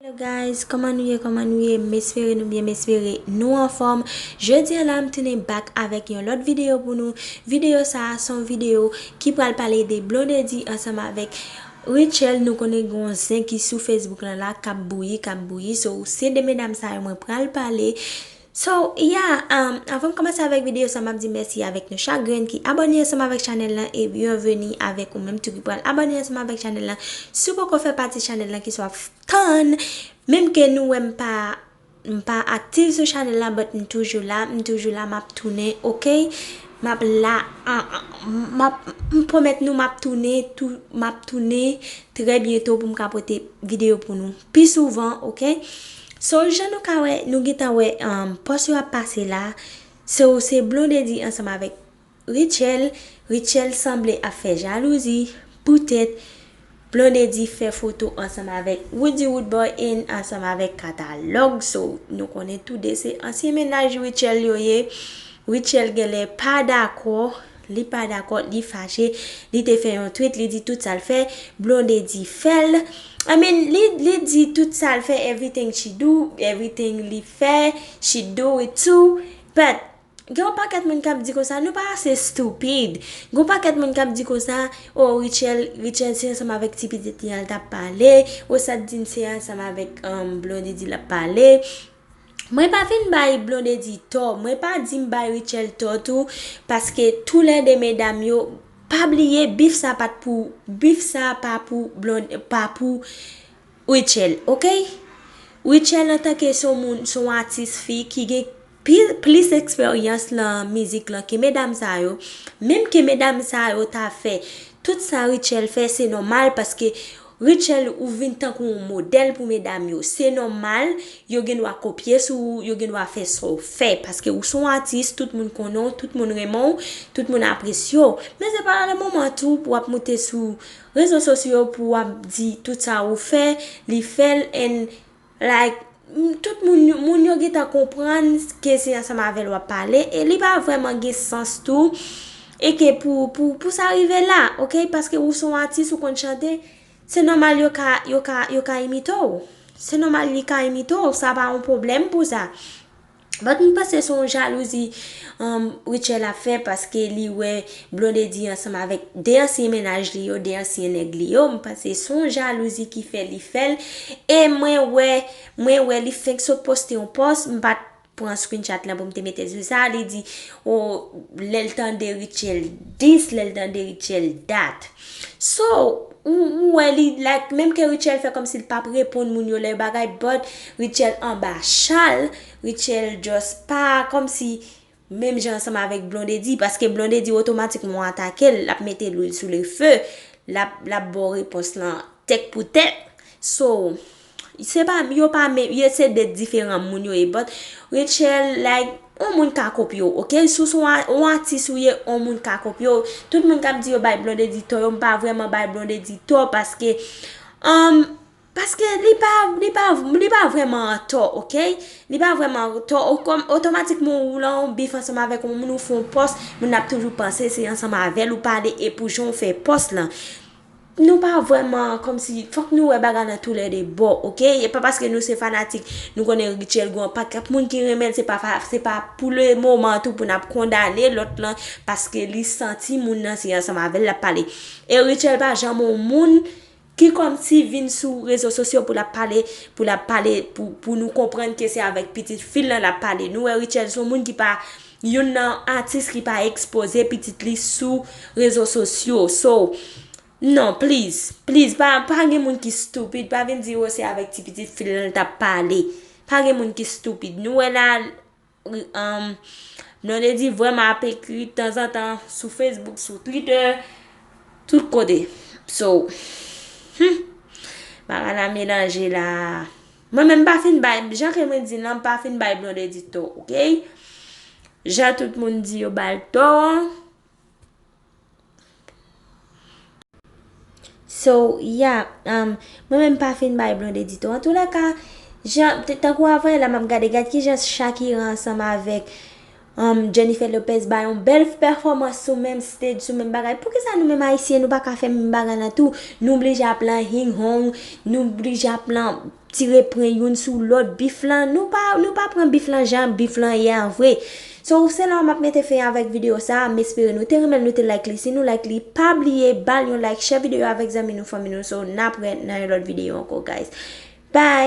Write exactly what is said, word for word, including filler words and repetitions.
Hello guys, kòman nou ye, kòman nou ye? M espere nou byen, m espere nou anfòm. Jodi a la, m tounen back avèk yon lòt videyo pou nou. Videyo sa a se yon videyo ki pral pale de Blondedy ansanm avèk Rutshelle. Nou konnen gen yon zen ki sou Facebook lan la k ap bouyi, k ap bouyi. So, se de medam sa yo mwen pral pale. So, yeah, um, anvan m kòmanse avèk videyo sa, m ap di mèsi avèk nou chak grenn ki abòne ansanm avèk chanèl lan e byenveni avèk ou menm tou ki pral abòne ansanm avèk chanèl lan. Si w poko fè pati chanèl lan ki swa f-, tann, menm ke nou wè m pa, m pa aktif sou chanèl la, but m toujou la, m toujou la, m ap tounen, oke? M ap la, an, an, m ap, m pwomèt nou m ap tounen, tou, m ap tounen trè byento pou m ka pote videyo pou nou pi souvan, oke? So, jan nou ka wè, nou gentan wè, um, pòs yo ap pase la. So, se Blondedy ansanm avèk Rutshelle. Rutshelle sanble ap fè jalouzi, poutèt Blondedy fè foto ansanm avèk Roody Roodboy and ansanm avèk Katalòg. So, nou konnen toude se ansyen mennaj Rutshelle yo ye. Rutshelle genlè pa dakò, li pa dakò, li fache, li te fè yon tweet, li di tout sa l fè, Blondedy fè l. I mean, li, li di tout sa l fè, everything she do, everything li fè, she do it too. But, gen yon pakèt moun k ap di konsa, nou pa ase stupid. Gen yon pakèt moun k ap di konsa, o, Rutshelle, Rutshelle se ansanm avèk ti pitit li an l t ap pale, o, Sadeline se ansanm avèk, um, Blondedy l ap pale. Mwen pa vin bay Blondedy tò, mwen pa di m bay Rutshelle tò tou, paske toulède medam yo, pa bliye, bif sa pa t pou, bif sa pa pou Blond-, pa pou Rutshelle, oke? Rutshelle antanke se yon moun, se yon atis fi ki gen pi, plis eksperyans lan mizik lan ke medam sa yo, menm ke medam sa yo ta fè tout sa Rutshelle fè, se nòmal paske Rutshelle, ou vin tankou yon modèl pou medam yo. Se nòmal, yo gen dwa kopye sou ou, yo gen dwa fè sa w fè. Paske ou se yon atis, tout moun konnen w, tout moun renmen w, tout moun apresye w. Men se pa le moman tou pou w ap moute sou rezo sosyo pou w ap di tout sa ou fè, li fè l, and, like, m, tout moun, moun yo gentan konprann ke se ansanm avè l w ap pale, e li pa vrèman gen sans tou, e ke pou, pou, pou sa rive la, oke? Paske ou se yon atis, ou konn chante, se nòmal yo ka, yo ka, yo ka imite w. Se nòmal li ka imite w, sa pa yon pwoblèm pou sa. But m panse se yon jalouzi, um, Rutshelle ap fè paske li wè Blondedy ansanm avèk de ansyen mennaj li yo, de ansyen nèg li yo. M panse se yon jalouzi ki fè li fè l. E mwen wè, mwen wè li fenk sot poste yon pòs, m pa t pran screenshot lan pou m te mete sou sa, li di, o, lè l tande Rutshelle this, lè l tande Rutshelle that. So, ou, ou wè li, like, menm ke Rutshelle fè kòmsi l p ap reponn moun yo lè bagay, but Rutshelle anba chal, Rutshelle just pa kòmsi menm jan ansanm avèk Blondedy, paske Blondedy otomatikman w atake l, l ap mete lwil sou le fe, l ap, l ap ba w repons lan tèk pou tèk. So, se pa, yo pa menm, yo se de diferan moun yo ye, but Rutshelle, like, yon moun ka kopye w, oke? Si w se yon a-, yon atis ou ye, yon moun ka kopye w. Tout moun k ap di yo bay Blondedy tò yo, m pa vrèman bay Blondedy tò, paske, um, paske li pa, li pa, li pa vrèman an tò, oke? Li pa vrèman an tò. O-, kòm, otomatikman ou lan yon bif ansanm avèk yon moun, ou fè yon pòs, moun ap toujou panse se ansanm avè l ou pale e pou jan w fè pòs lan. Nou pa vrèman, kòmsi, fòk nou wè bagay nan toulède bò, oke? E pa paske nou se fanatik, nou konnen Rutshelle gen yon pakèt moun ki renmen l, se pa fa-, se pa pou le moman tou pou n ap kondane lòt lan, paske li santi moun nan se ansanm avè l l ap pale. E Rutshelle pa janm yon moun ki kòmsi vin sou rezo sosyo pou l ap pale, pou l ap pale, pou, pou nou konprann ke se avèk pitit fi l lan l ap pale. Nou wè Rutshelle se yon moun ki pa, youn nan atis ki pa ekspoze pitit li sou rezo sosyo. So, non, please, please, pa, pa gen moun ki stupid, pa vin di, o, se avèk ti pitit fi l lan l t ap pale. Pa gen moun ki stupid. Nou wè la, um, Blondedy vrèman ap ekri tanzantan sou Facebook, sou Twitter, tout kote. So, hmm, bagay la melanje la. Mwen menm m pa fin bay, jan ke mwen di lan, m pa fin bay Blondedy tò, oke? Jan tout moun di yo ba l tò an. So, yeah, um, mwen menm pa fin bay Blondedy tò. Antoulèka, jan, t-, tankou avanyè la, m ap gade, gad kijan Shakira ansanm avèk, um, Jennifer Lopez bay yon bèl pèfòmans sou menm stage, sou menm bagay. Poukisa nou menm Ayisyen, nou pa ka fè menm bagay lan tou? Nou blije ap lan hing hong, nou blije ap lan tire pwen youn sou lòt. Bif lan, nou pa, nou pa pran bif lan jan bif lan ye an vre. So, se la m ap mete fen avèk videyo sa a. M espere nou te renmen l, nou te like li. Si nou like li, pa bliye ba l yon like, share videyo avèk zanmi nou, fanmi nou. So, n ap wè nan yon lòt videyo ankò, guys. Bye!